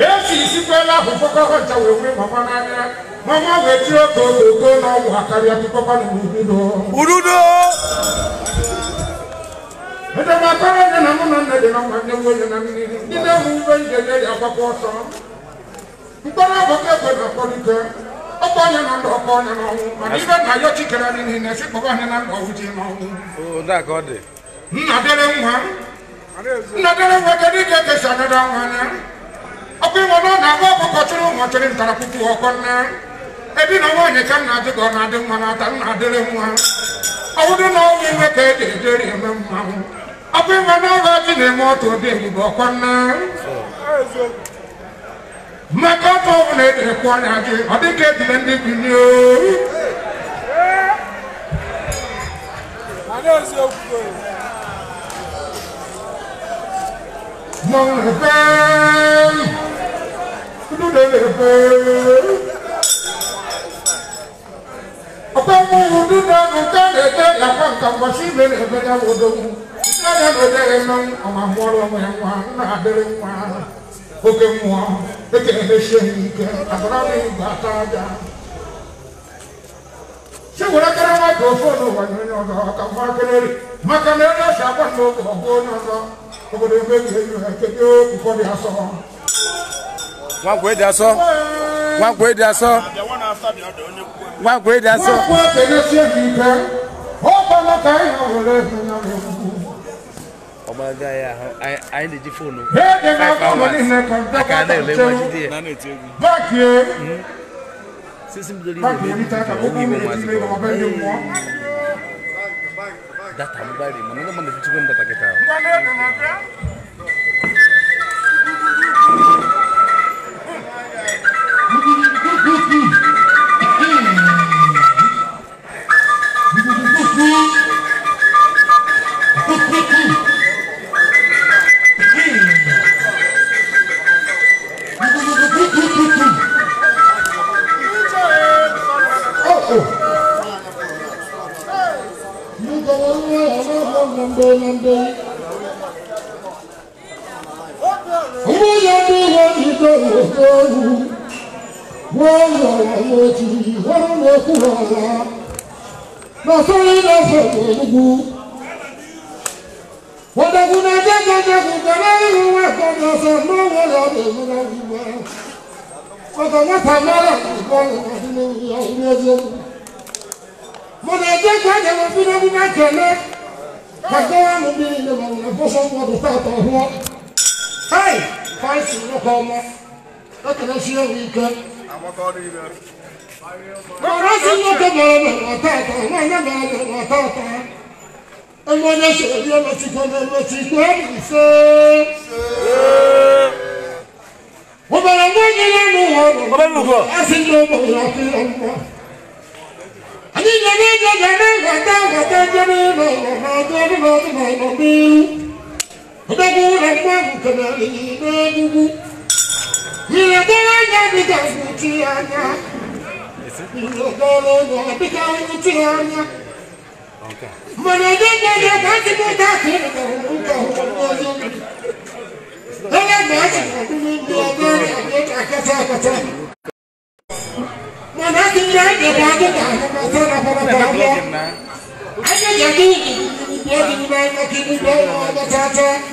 Esi isikwela ahụ fọkọrọ ncha wee nwee mama n'anya. Mama wee tie oke ogo n'ọgwụ akarịa tụkọkwa n'ududo. Ududo! Edemakọrọ onye na mụ na nne dị na nwa nne nwunye na mmiri ndị na-ewu ube nje nye ya agbakọ ọsọ. Mkpọrọ agbakọ ekwe na-akpọlite ọkọ onye na ndụ ọkọ onye n'ọnwụ mana ibe nna ya chikere anyị niile si kpọba anyị na ndụ ọnwụ ji n'ọnwụ. Ụda ka ọ dị. Nna dịrị nwa nna dịrị nwa kedu ike kesa anada nwa anya ọkụ ịnwe na ọ na-agba ọkụkọ chụrụ ụmụ chịrị ntarakwukwu ọkọ nne ebi na nwaanyị ka nna dị ka ọ na-adị nwa na-ata nna dịrị nwa ọwụdụ na ọnwụ nwe ka eji ejeri eme mmanwụ ọkụ ịnwe na ọrụ ọchị na-eme ọtụ ụdị ebube ọkọ nne maka ọtụ ọbụla eji ekwu ọnya gị ọ dị ka ejire ndị binye. Mmanwụ na-efe ududo na-efe ọkwa mmụọ ududo ahụ nke a na-ete yakwa nka mgbasi ime na-ebe ya bụ odogwu ndị anya na-edere mmanwụ ọma mụọrọ onwe ya nwa nna adịrị nwa oke mmụọ eke emesie ya ike akụrụ ọnụ igwe ata aja si were kere maikrofon ụwa nye onye ọzọ ka mma kelere maka na onye si agba n'oge ọgụ onye ọzọ obodo emebi enyi ha kedu ụfọdụ asọ. Nwankwo ịdị asọ. Nwankwo ịdị asọ. Nwankwo ịdị asọ. Nwankwo ekenesie gị ike ọ gbala ka anyị were efe ya n'egwu. Ọgbalaga ya ahụ anyị na-eji foonu Ede na ọgbọ niile ka aka na-ele nwajide ya. Bakie. Sisi bidoro Bakie ime nita ka okwu ime mmiri ụmụazị tinye ka ma ọ ndị mmụọ. Data mgbari mana ndị mmadụ efichikwa m data kịta ahụ. Ngwa na-edu na bịa.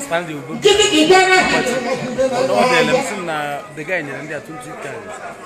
Stanley Ugo. The guy in India 20 times.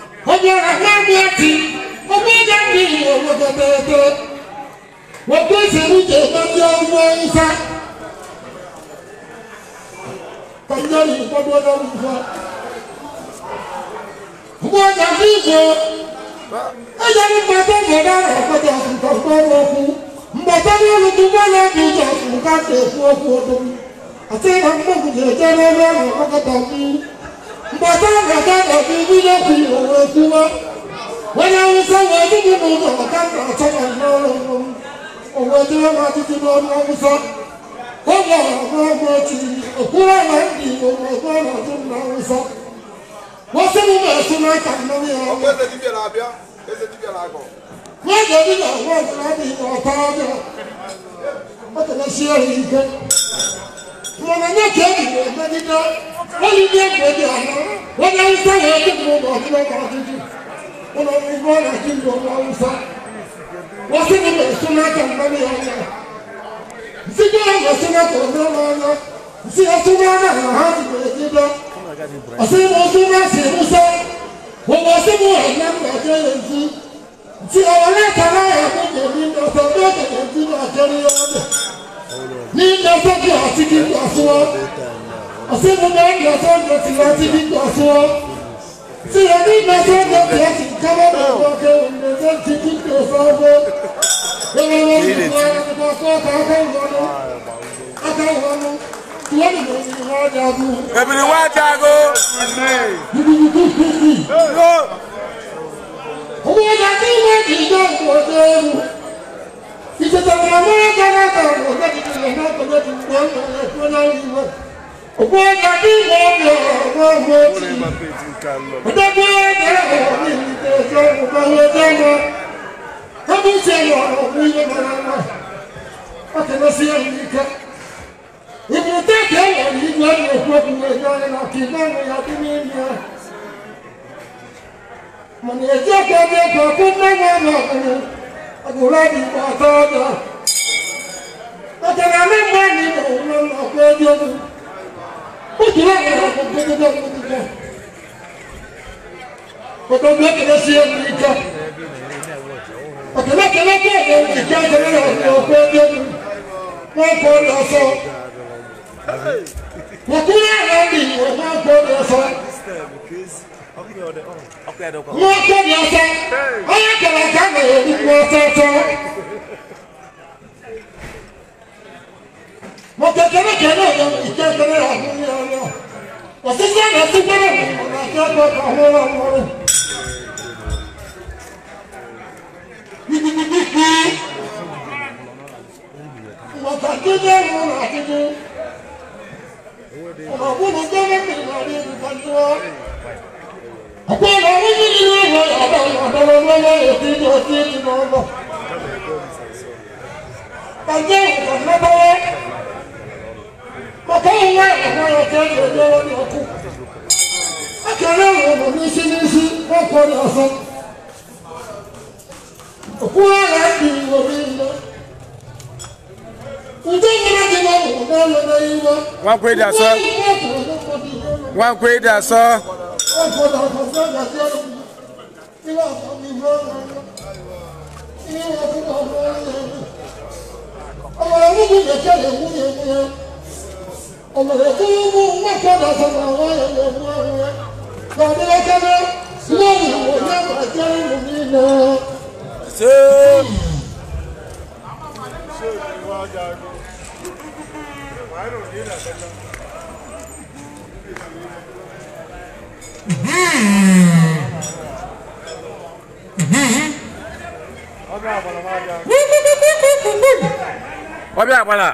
Ọbịa agbala.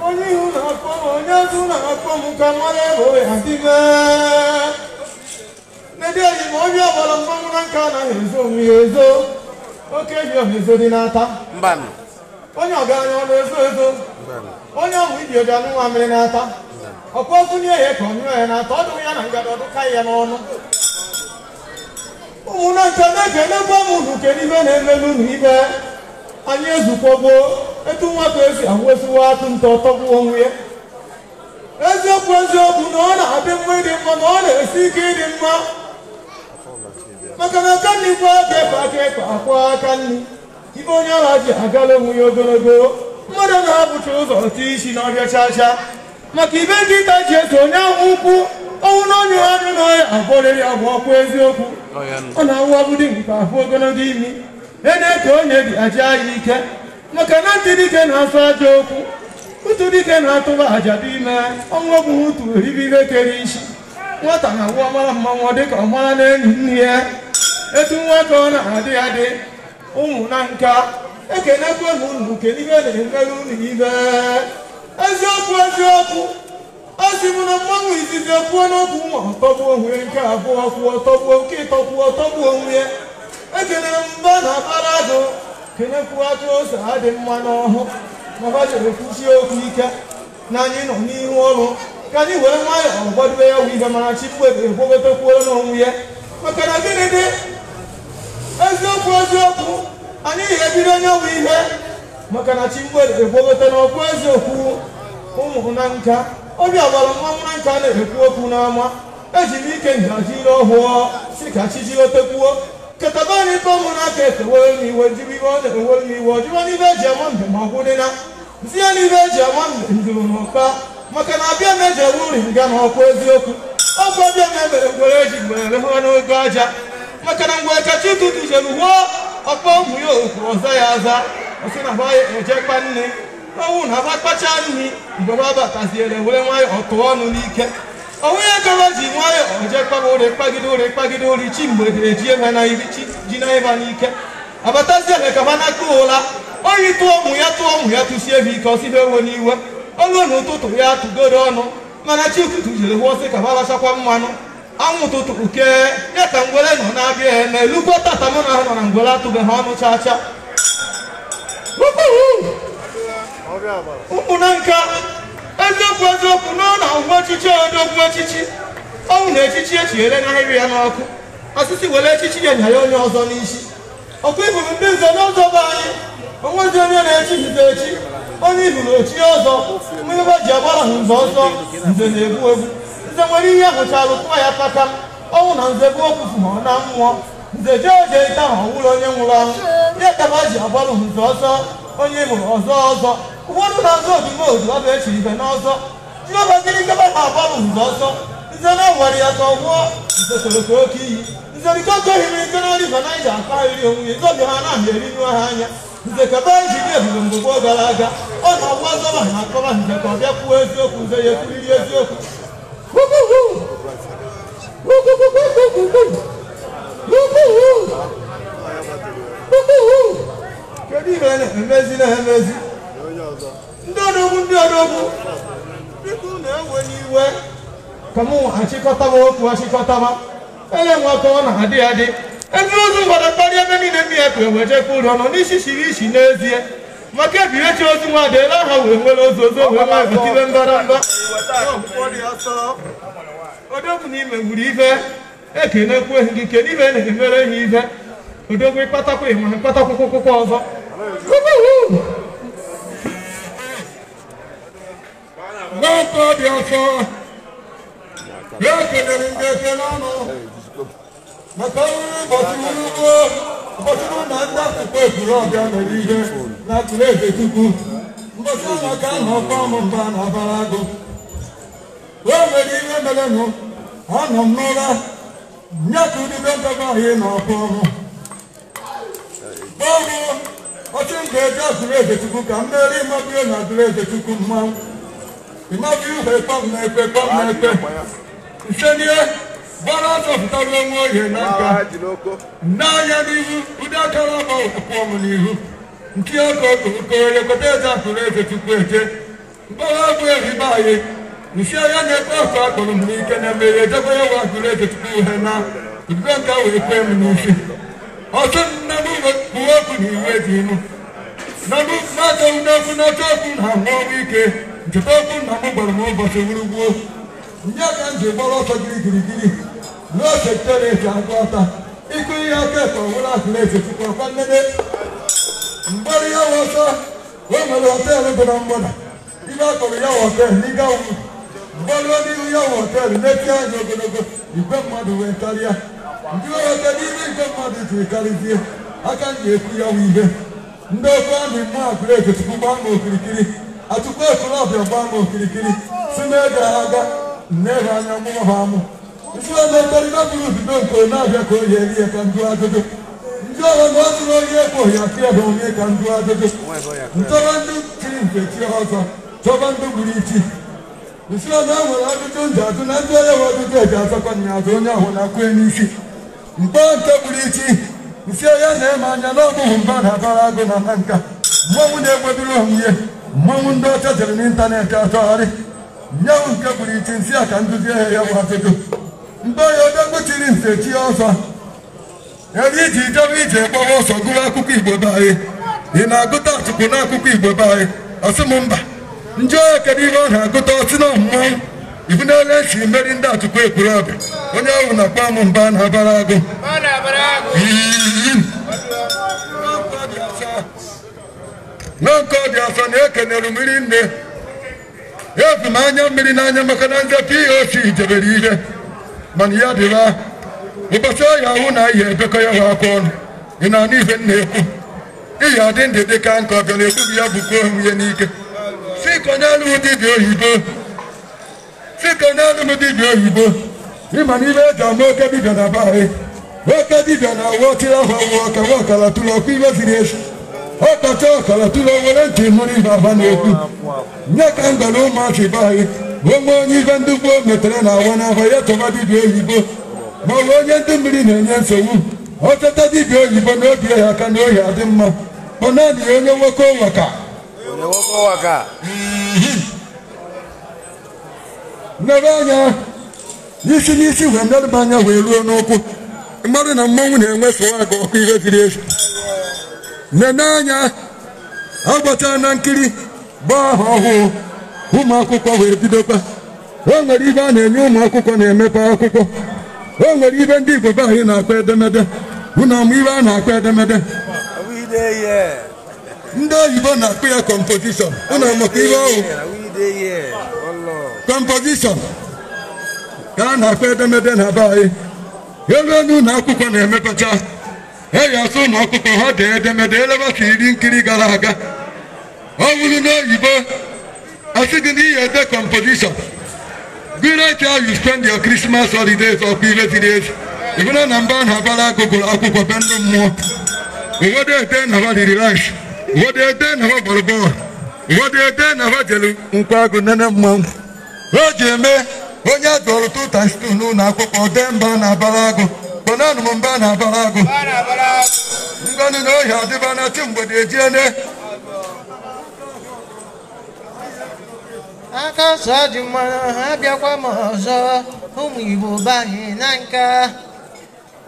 Onye ihu na-akpọ m, onye azụ na-akpọ m ka mara ebe ya dị mee. N'ebe enyi m onye ọbụla mmanwụ na nka anaghị ezo onwe ya ezo. Oke ehi ọha ezo dị n'ata. Mbanụ. Onye ọgaranya ọ na-ezo ezo. Onye ọmụ ibi oji anụ nwa mmiri n'ata. Ọkwa okwu nye ya ka ọ nyụọ ya n'ata. Ọ dụghị ya na ngada ọdụka ya n'ọnụ. Ụmụnna nka na-ekelekwa m unu ke n'ibe na-emelu unu ibe. Anyị ezukọgbo etu nwata esi awụsiwa atụ nta ọtọgbuo onwe ya. Eziokwu eziokwu na ọ na-adị mma ịdị mma ma ọ na-esi ike ịdị mma. Maka na aka nri kwa aka ekpe aka ekpe akwa aka nri. Ibe onye ọla ji agala onwe ya ogologo. Mmadụ na-abụcha ụzọ otu isi n'ọbịa chaa chaa. Maka ibe nkịta ji eso onye ahụ ukwu ọnwụ na onye anụ na ya abụrịrị abụ ọkwa eziokwu. Ọ na-awụ abụdị nke afụ ogologo imi. Ene ka onye dị aja ya ike. Maka na ntị dike na-asụ ajọ okwu. Utu dike na-atụba aja dị ime. Ọnwụ ogbu utu eribe ibe kere isi. Nwata na-awụ ọmara mmanwụ dịka ọmara na enyi nne ya. Etu nwata ọ na-adị adị. Ụmụ na nka ekenekwe m unu ke n'ibe na-emere unu ibe. Eziokwu eziokwu. A sị m na mmanwụ izizi ekwuo n'okwu ma ọ tọgbuo onwe ya, nke abụọ kwuo tọgbuo, nke ịtọ kwuo tọgbuo onwe ya. Ekelere m mba na akpara agụ kenekwu atụ ose adị mma n'ọhụ ma ha jere kwusie okwu ike na anyị nọ n'ihu ọrụ ka anyị were nwayọọ gbadobe ya wụ ihe mara chi mgbede ekwogotekwuo n'onwe ya. Maka na gịnị dị eziokwu eziokwu anyị ga-ebido nyanwụ ihe maka na chi mgbede ekwogote n'ọkụ eziokwu. Ụmụ na nka obi agbara mmanwụ na nka na-ekwu okwu n'ama. Eji m ike nhazi ire ọhụụ si ka chi jigotekwuo. Ketaba anyị kpọọ mụ n'aka efewere m iwe jiri iwe ọ na-ewere m iwe ọjụwa n'ibe eji ama mbe ma ọ gwụdịna nsi ya n'ibe eji ama mbe nduru n'ụkpa. Maka na abịa m eji ewu uri nga n'ọkụ eziokwu. Ọkụ abịa m emere ngwere eji ngwere hụọ n'oge aja. Maka na ngwere kacha ụtụtụ jere hụọ ọkpọ ụmụ ya okwu ọza ya aza. Ọ sị na ha ejekpa nne ọnwụ na ha kpacha nri mgbe ha bataziere were nwayọọ tụọ ọnụ n'ike. Onwe ya kọrọ ji nwayọọ oje kpaba ụrị kpagide ụrị kpagide ụrị chi mgbede eji ebe na iri chi ji na ebe n'ike. Abatazie ebe ka ha na-akụ ụla. Oyi tụọ ụmụ ya tụsie ebe ike ọsịbe ewe n'iwe. Olu n'ụtụtụ ya tụgoro ọnụ mana chi ụtụtụ jere hụ ọsị ka ha rachakwa mmanụ. Anwụ ụtụtụ kee ya ka ngwere nọ na-abịa eme lukwa tata mụ na ha nọ na ngwere atụbeghị ọnụ chaa chaa. Ụmụ na nka eziokwu eziokwu na ọ na-ahụ echichi odogwu echichi. Ọnwụ na echichi echinyere n'ahịrị ya n'ọkụ. Asịsị were echichi ya nya ya onye ọzọ n'isi. Ọkụ iburu ndị nze n'ọzọ be anyị. Onwezi onye na-echi nze echi. Onye iburu echi ọzọ. Mmiri ji agbara ha nze ọsọ. Nze na-egbu egbu. Nze nwere ihe ahụchalụ tụọ ya kpaka. Ọnwụ na nze bụ okwufu ma ọ na mmụọ. Nze jee oje ịta ma ọ wụrụ onye nwụrụ anwụ. Ya ka ha ji agbalụ nze ọsọ. Onye mụrụ ọzọ ọzọ. Ụfọdụ na-azụ odumodu ọ bụ echiri ibe n'ọzọ. Jehova gịnị kebe ha agbalụ nze ọsọ. Nze na-ewere ya ka ọ gwụọ. Nze soro ka oke iyi. Nze rikọta ohiri nke na riva Naija akpagharị onwe ya. Nzọbịa ha na-amị erinyu ha anya. Nze kebe eji dị ebube mgbe gboo gara aga. Ọ na-agwa ọzọba na akọba nze ka ọ bịa kwuo eziokwu. Nze ya ekwuriri eziokwu. Kedu ihe na-emezi na-emezi? Ndị odogwu ndị odogwu biko na-ewe n'iwe ka mụ achịkọtaba okwu achịkọtaba. Ele nwa ka ọ na-adị adị. Ebe ozu mgbada kparịa ebe niile mmiri ekwe wee jekwa ụlọ nọ n'isi shiri ishi n'ezie. Maka ebiri echi ozu nwa adịla ha wee nwere ozu ozu wee nwayọọ tibe mbara mba. Odogwu na ime gburu ife ekenekwe gị kedu ife na-emere ha ife. Odogwu ịkpatakwa ịma mkpatakwụkwọ ọzọ. N'ọkọ dị ọsọ, ya kelere ndị ekele ọnụ maka ọrụ ụbọchị ugbo ụbọchị na ndị akụkọ ekwuru ọbịa mere ihe na atụrụ eze Chukwu. Mbọchị ụlọ ka a na-ọkọ ọmụ mba na abara agụ. O mere ihe merenụ, anọ m n'ụra, nyatụ dịbe ndebe ahụ na ọkọ ọmụ. Ọrụ Ọtí m ga-eje azụrụ eze Chukwu ka m mere ịmabio na azụrụ eze Chukwu mmanwụ. Ịmabio ihe kpọm na-ekpe kpọm na-ekpe. Nsenie gbara ọsọ pụtara onwe ohe na nka. N'anya n'ihu ụdị akara ma pụọ m n'ihu. Nke ọkọ okoye kọta eze akụrụ eze Chukwu eje. Mkpọrọ abụ ehibe anyị. Nsị anya na-ekpe ọkụ akụrụ m n'ike na mmeri ejekwa ya wa akụrụ eze Chukwu uhe na ibido nke wee kwee m n'isi. Ọsọ nna m kwuo okwu na iwu eji mụ. Na mụ na-achọghị n'okwu na-achọ okwu na ahụ ọnwụ ike. Ncheta okwu nna m gwara m ụbọchị wurugbuo. Nye ka m ji gbara ọsọ girigirigiri. Ruo sekitọreti agụ ọta. Ịkụ ihe aka ekpe ọwụrụ akụrụ eze Chukwu ọkwa nnene. Mgbara ya wụ ọsọ, o nwere họteelụ dị na mgbada. Ibe akpọrọ ya họteelụ n'ịga wụ. Mgbaruo n'ihu ya họteelụ na-eti anya ogologo igwe mmadụ wee karịa. Ndị ọhọte n'ime igwe mmadụ jiri karịzie aka m ji ekwu ya wụ ihe. Ndị ofe amị mmụọ akụrụ eze Chukwu gbaa m okirikiri. Atụkwu ekolobịa gbaa m okirikiri. Si n'ege ha aga, nne ha anya mụọ ha amụ. Isi ọzọ karịa bụrụ ududo nke na-abịa ka o yi eri ya ka ndụ ajụjụ. Ndị ọrụ na ọtụrụ onye ekwoghị akụ ya bụ onye ka ndụ ajụjụ. Nchọba ndị chiri nke chi ọzọ, chọba ndị gburu ichi. Nsị ọzọ e nwere ajụjụ nji ajụ na ndị onye nwe ajụjụ eji azakwa nya azụ onye ahụ na-akwụ n'isi. Mkpọ nke gburu ichi, nsị ya na-eme anya na ọbụghị mba na-abara agụ na na nka. Mmọnwụ na-egbebiri onwe ya, mmọnwụ ndị ọcha jere n'ịntanetị atọgharị. Nyanwụ nke gburu ichi nsị a ka nduzi ehe ya bụ ajụjụ. Mgbe ya odogwu chiri nze chi ọzọ. Ebe iji jebe ije gbawa ọsọ gụwa akụkọ Igbo be anyị. Ị na-agụta Achụkwụ n'akụkọ Igbo be anyị? Ọsị m mba. Njụ onye kedu ihe ọ na-agụta ọsị na mmọnwụ. Ibu n'ele esi meri ndị Achụkwụ Ekwulọbịa. Onye ahụ na-akpa m mba na-abara agụ. Nọnkọ dị asọ na ekenere mmiri nne. Efu m anya mmiri n'anya maka na nze POC jebere ihe. Mana ya dịba. Ụbọchị ọhịa ahụ na ihe ebekọ ya hụ aka ọnụ. Ị na-anụ ife m na-ekwu. Ihe adị ndị dị ka nke ọbịa na-ekwughị ya bụkwa onwe ya n'ike. Si kọnyelụ m dibịa oyibo. Si kọnyelụ m dibịa oyibo. Ịma na ibe eji ama oke dibịa na be anyị. Oke dibịa na-awụ ọchịrị ahụ awụ ọka nwa ọkara tụrụ ọkụ ibe ziri ezi. Ọkacha ọkara tụrụ were ntị nụrụ ibe aba na-ekwu. Nye ka m gwara ụmụazị be anyị. Onwe onye ibe ndị gboo metere na-awa n'ahụ ya chọba dibịa oyibo. Ma ọ bụ onye ndị mmiri na-enye nsogbu. Ọ chọta dibịa oyibo na obi ya aka na ohi adị mma. Ọ naanị ya onye nwoke ụwaka. Nlebe anya n'isi n'isi wee nlebe anya wee ruo n'ụkwụ. Mmadụ na mmọnwụ na-enwe swaga ọkụ ihe ziri ezi. Nene anya agbachaa na nkiri gbaa aha ọhụụ ụmụ akwụkwọ wee bidokwa. O nwere ibe a na-enye ụmụ akwụkwọ na-emepe akwụkwọ. O nwere ibe ndị Igbo be anyị na-akpọ edemede. Unu amụ ibe a na-akpọ edemede. Ndị oyibo na-akpọ ya composition. Unu amụkwa ibe ọhụụ. Composition ka a na-akpọ edemede na be anyị. Elu elu na akwụkwọ na-emepecha. Eyi asụ ụmụ akwụkwọ ha dee edemede elebasa iri nkiri gara aga. Ọ bụrụ n'oyibo asị gị n'ihi ede composition. Good how you spend your Christmas holidays ọkụ ihe ziri ezi. Ịbụna na mba na-abara agụ gụrụ akwụkwọ be ndị mmụọ. Ụfọdụ ede na ha riri rice. Ụfọdụ ede na ha gbara bọọlụ. Ụfọdụ ede na ha jere nkwa agụ nene mmanwụ. O ji eme onye a jụrụ 2 times 2 n'ụlọ akwụkwọ dee mba na-abara agụ. Kpọnanụ m mba na-abara agụ. Ngwanụ na ohi adịba na chi mgbede ejiene. Aka ọsọ dị mma abịakwa m ọzọ ụmụ Igbo be anyị na nka.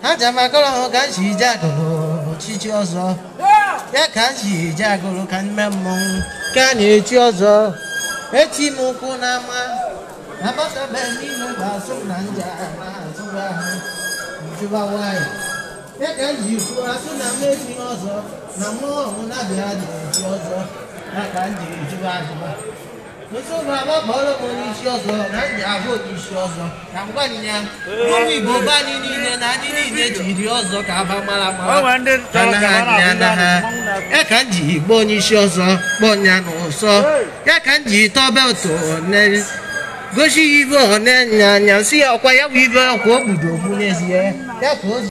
Aja m akọrọ ka m si je agụrụ chichi ọzọ. Ya ka m si je agụrụ ka mme mmọnwụ ka a na-echi ọzọ. Echi m ụkwụ n'ama agbatabe n'ime bụ asụ m na nja na-azụba ahụ njụba nwayọ. Ya ka m ji kwuo asụ na m echi ọzọ na mmụọ ọhụụ na-abịa na-echi ọzọ. Ya ka m ji jụba ajụba. Nsogbu agbakọrọ m onye isi ọzọ na ndị abụ onye isi ọzọ ka m gwa ya ụmụ Igbo be anyị niile na ndị niile jiri ọzọ ka aba mara mara na ha. Ya ka m ji kpọọ onye isi ọzọ kpọọ ya n'ụsọ. Ya ka m ji tọọ beltụ gosi ya ibe ọ na-enya anya si ya ọkwa ya bụ ibe ọkwa o gbudo ogbu n'ezie ya ka o.